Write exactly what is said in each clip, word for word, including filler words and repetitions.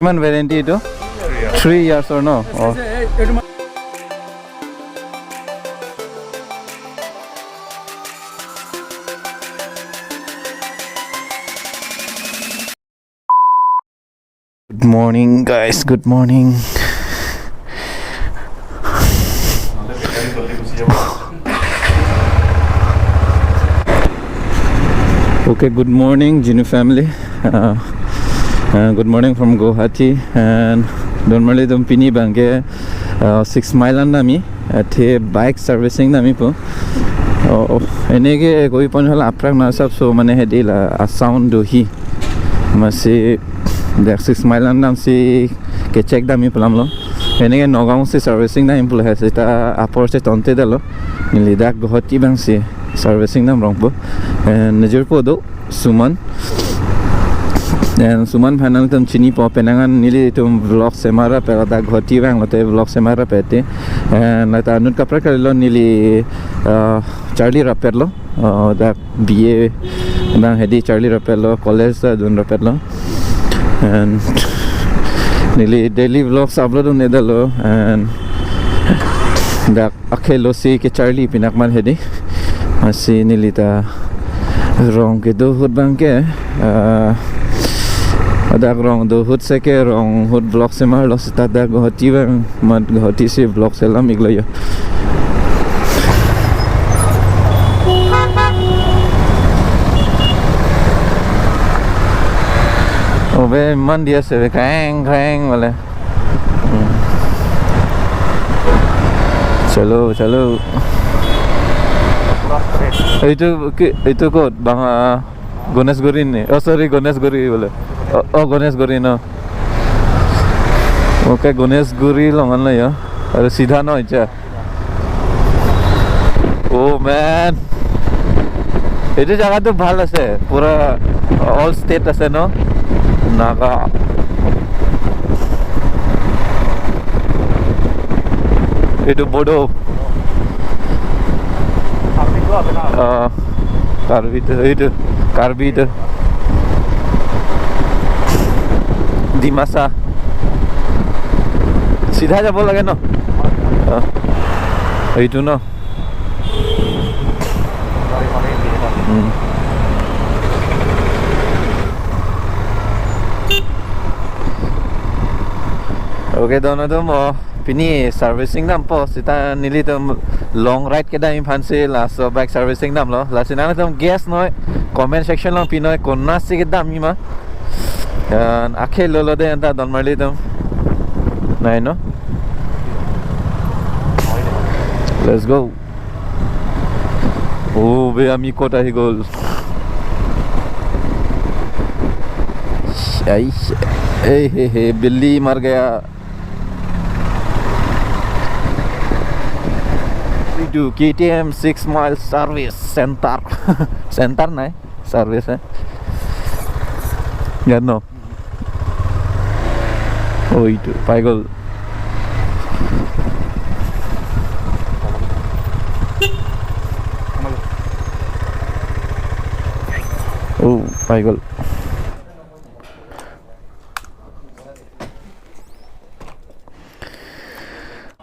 কিমান ৱেৰেণ্টি এইটো? থ্ৰী ইয়াৰ্ছৰ ন? অ। Good morning, guys. Good morning. Okay, good morning, Jinu family. Uh, uh, good morning from Guwahati. And don marli atum, pini abangke, uh, Six Mile an damji. Athe bike servicing damji po. Oh, oh. Eneke koi pon hala aphrang na sab so mane hedi la a sound do hi. Amatsi dak Six Mile an damsi ke check damji pu alam lo. Eneke Nagaon si servicing damji pulo he, seta apor si tonte detlo. Neli dak Guwahati abangsi servicing dam rong po. And nejirpo do Suman. And Suman aphan nangtum chinipo, penang an nelitum vlog semara pera dak Guwahati vanglote vlog semara pete. And lata anut kaprek kalilo, neli, uh, charli rapetlo. Uh, dak B A abang hedi charli rapetlo, college ta dun rapetlo. And neli daily vlogs upload un-edetlo. And dak akhei lo si kecharli pinakman hedi. Amatsi neli ta rong kedo ahut abangke, ah, dak rong do ahut si ke rong ahut vlog semarlo, seta dak Guwahati abang, mat Guwahati si vlog selam iklo yo. Ove, iman dia se ve, kreng kreng bole. Hmm. Chalo, chalo. Itu ki, itu kot bang, ah, Ganeshguri ni. Oh, sorry, Ganeshguri bole. Oh, oh, Ganeshguri, no. Okay, Ganeshguri along an lo yo. Aru sidha no icha. Oh man, এইটো জাগাটো ভাল আছে, পুৰা all state আছে ন, নাগা। এইটো বড়ো। আহ, কাৰ্বিটো, এইটো কাৰ্বিটো। ডিমাচা। চিধা যাব লাগে ন? অ। এইটো ন? উম। Okay, don atum, mo pini servicing dampo, seta nelitum long ride kedam aphansi laso bike servicing damlo. Lasi nangtum guess noi, comment section along pinoi, konatsi kedamji ma. An akhei lolo de anta don marli atum. Nai no? Let's go. Oh, be ami kot ahi gol. Ai, eh, he, he, billi mar gaya. Itu K T M Six Mile Service Center. Center nai, service hai. Ya no. Oh, itu, pai gol. Oh, pai gol.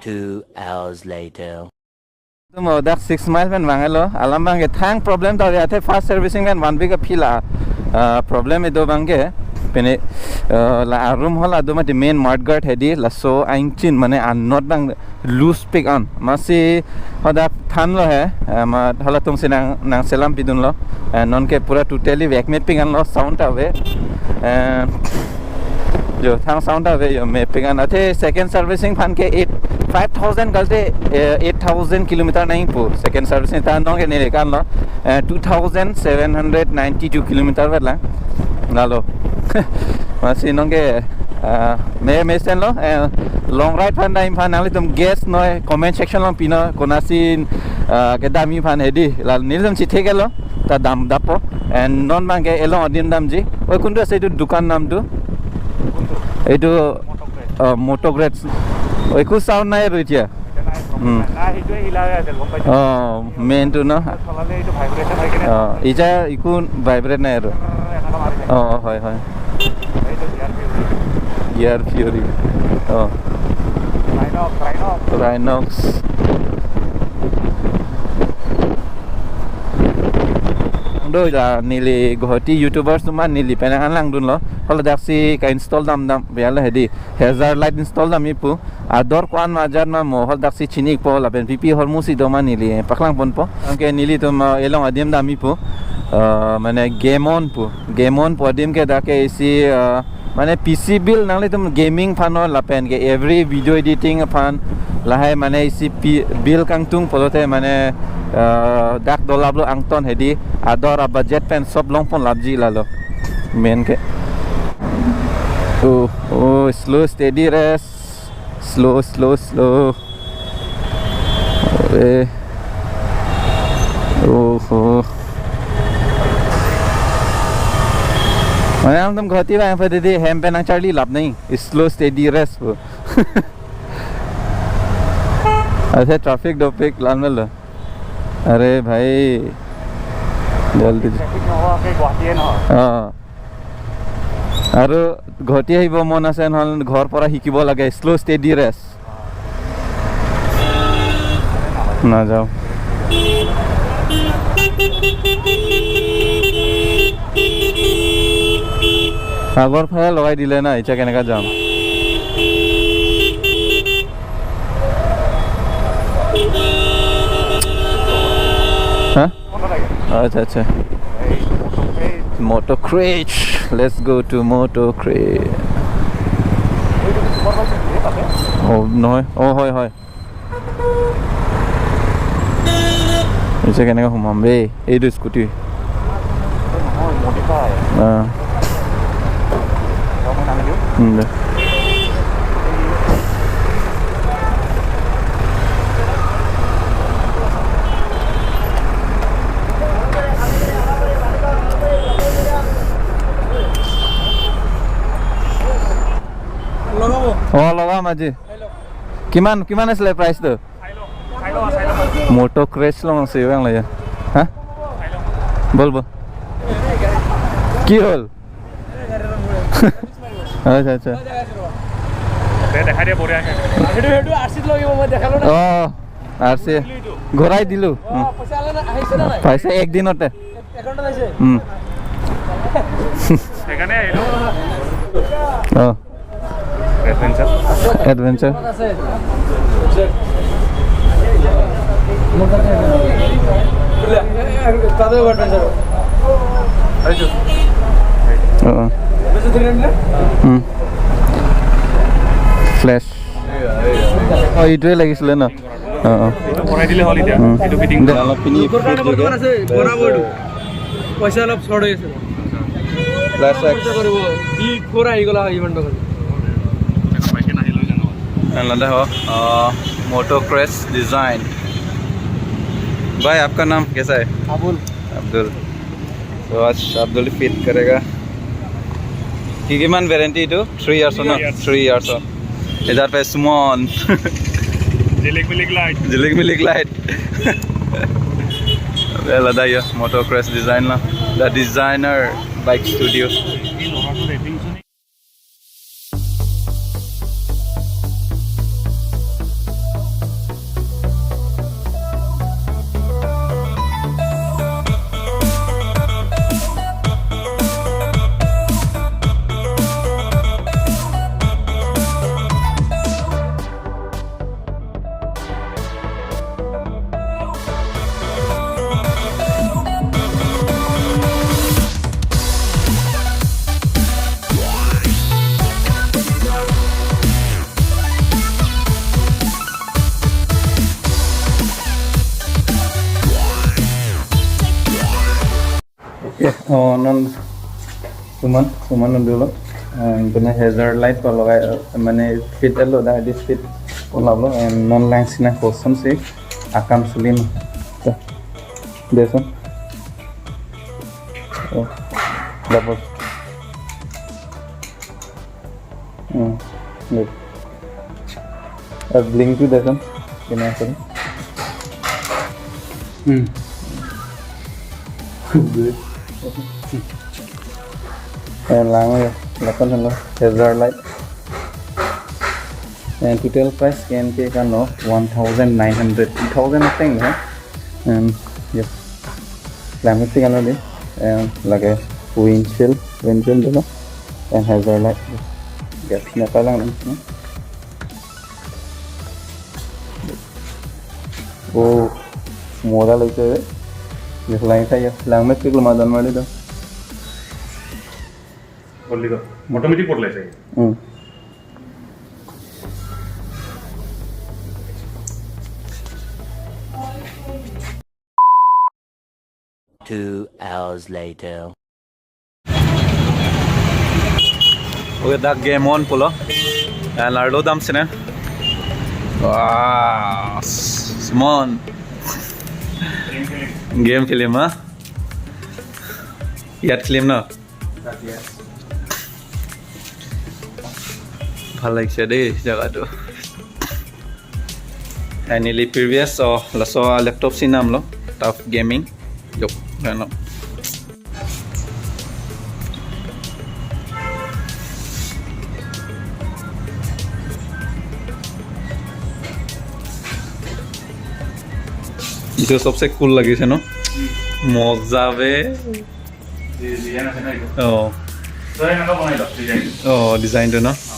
Two hours later. Tum dak Six Mile pen vanglo, alam abangke thang problem ta ave, athe fast servicing pen one week aphi la, ah, problem kedo abangke, pine, ah, la arum hol atum ati main mudguard hedi, laso ingchin mane anut abang loose pik an, amatsi hadak thanlo he, ah, amat halatum si nang, nang selam pidunlo, eh, nonke pura totally vek me pik anlo, sound ta ave, eh, jo thang sound ta ave, jo me pik an. Athe second servicing aphan ke eight, five thousand kalte, eh, eight thousand kilometer nangji pu. Second servicing ta nonke neli kanlo, eh, two thousand seven hundred ninety-two kilometer vet lang. Lalo. Amatsi nonke, ah, me, mesenlo, eh, long ride aphan dam aphan nanglitum guess noi, comment section along pinoi, konatsi, ah, kedamji aphan hedi. Lalo nelitum chetheklo, ta dam dapo. And non abangke along adim damji. Oi, kuntu ase itu dukan nam tu? Itu, uh, Motograde. Oi, ku sound nai ru itia. Hmm. Oh, main tu no? Oh, ija iku vibrate nai ru. Oh, hoi, hoi. Gear Fury. Oh. Rhinox, Rhinox. Rhinox. Do la neli Guwahati YouTubers atum an neli pen nanglang dunlo. Hala daksi ka-install dam dam biala hedi. Hazer Lite install dam ipu. Ador ko-an ma ajat ma mo hala daksi chinipo lapen P P ahormu si do ma neli paklang ponpo. Anke nelitum, uh, elong adim dam ipu. Uh, mane Game On pu. Game On pu adim ke dak ke isi, uh, mane P C build nanglitum gaming aphan non lapen ke every video editing aphan lahai mane isi pi-, build kangtung pulote mane, uh, dak dolaplo angton hedi ador a-budget pen sop longpon lapji lalo. Main ke. Oh, oh, slow steady rest. Slow, slow, slow. Are. Oho. Mane nangtum Guwahati vang pada di hem pen nangcharli lap nai. Slow steady rest pu. Aise traffic dopik lan melo. Are bhai. Jaldi. Traffic nohowa ke Guwahati nohowa. Ah. Aru Guwahati ahibo mon ase, non ghor pora hikibo lage slow steady rest. Najao. Agor phai logai dile na, icha keneka jam. Ha? Acha, acha. Motor Crash. Let's go to Motor Crash. Oh, no. Oh, hoi, hoi. Icha keneka humam be. Ei do scooty. Modify. Ah. Hmm, de. লগাব। অ, লগাম আজি। চাই লওক। কিমান, কিমান আছিলে প্ৰাইচটো? চাই লওক, চাই লওক, চাই লওক। Motor Crash long si bang la ya. Ha? চাই লওক। বল, বল। কি হ'ল? আচ্ছা, আচ্ছা। দে, দেখাই দে, বঢ়িয়া আছে। সেইটো, সেইটো আৰ চিত লাগিব, মই দেখালো না। অ, আৰ চি। ঘূৰাই দিলো। অ, উম। পইচা আলা না, আহিছে না নাই? পাইছে একদিনতে। একাউণ্টত আহিছে? উম। সেইকাৰণে আহিলো। অ। এডভেঞ্চাৰ। এডভেঞ্চাৰ। তাতে এডভেঞ্চাৰ। অ, অ। উম। ফ্লেছ। অ, এইটোৱে লাগিছিলে ন? অ, অ। এইটো ভৰাই দিলে হ'ল এতিয়া। উম। এইটো ফিটিং দে। অলপ খিনি দোকান ফিট বৰ্তমান যোগে। আছে, বনাব এইটো। পইচা অলপ চৰ্ট হৈ আছে। প্লাছ খৰচা কৰিব। বি ফ'ৰ আহি গ'লা হয় ইমান টকা। নালাদা হ, আহ, Motor Crash Design। भाई, आपका नाम कैसा है? अबुल। अब्दुल। तो आज अब्दुल फिट करेगा। কি, কিমান ৱাৰেণ্টি এইটো? থ্ৰী ইয়াৰ্ছৰ ন? Three years. থ্ৰী ইয়াৰ্ছৰ। Is that a small? Jilik milik light. Jilik milik light. Well, ada ya, Motor Crash Design lah. The Designer Bike Studio. Ya, oh, non Suman, Suman dulu. Eh, pina hazard light kalau kayak, eh, mana fit lo dah di fit pun lo, eh, non langsina kosong si akam selim. Tuh. Biasa. Oh, double. Hmm, good. Ar blinking tu dah kan? Kena apa ni? Hmm. Good. Eh, lang ya. Lakukan lah. Hazard light. And total price ke-en ke kan lo one thousand nine hundred, two thousand ateng lo. And yep. Langmepik kan lo dei. And lake windshield, windshield dolo. And hazard light. Gap na palang lo. Oh, moda lagse. Yep, lang sa yep. Langmepik lo, madan mali do. Only the automatic port light hai. Hmm. Two hours later. Okay, dak game on pulo. And arlo damsi nang. Wah, Simon. Game film, ha? Iyat film, no? Yes. Bhal lagse dei jaga tu. Neli previous, oh, laso laptop si namlo, Tough Gaming. Yuk, ano. Etu sobse cool lagise, no? Hmm. Moja be. Di-, design ase na etu. Oh. To eneka banai do, design. Oh, design tu, no? Ha.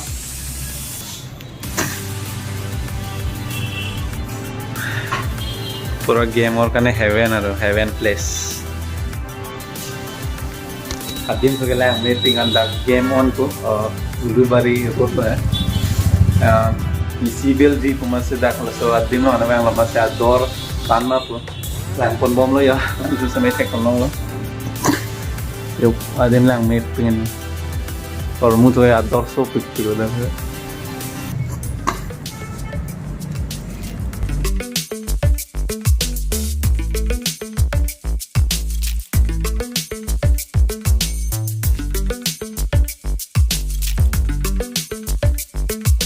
Pura gamer karne heaven aro, heaven place. Adim ke langmepik an dak game on ko, uh, Ulubari airport lo hai. Uh, isi bel di pu amatsi dak laso adim lo, ana bang lo amatsi ador tan ma pu. Langpon bomlo ya, itu sampai cek tolong lo. Yuk, adim langmepik an. Or mu tu ya ador sopik tu dah.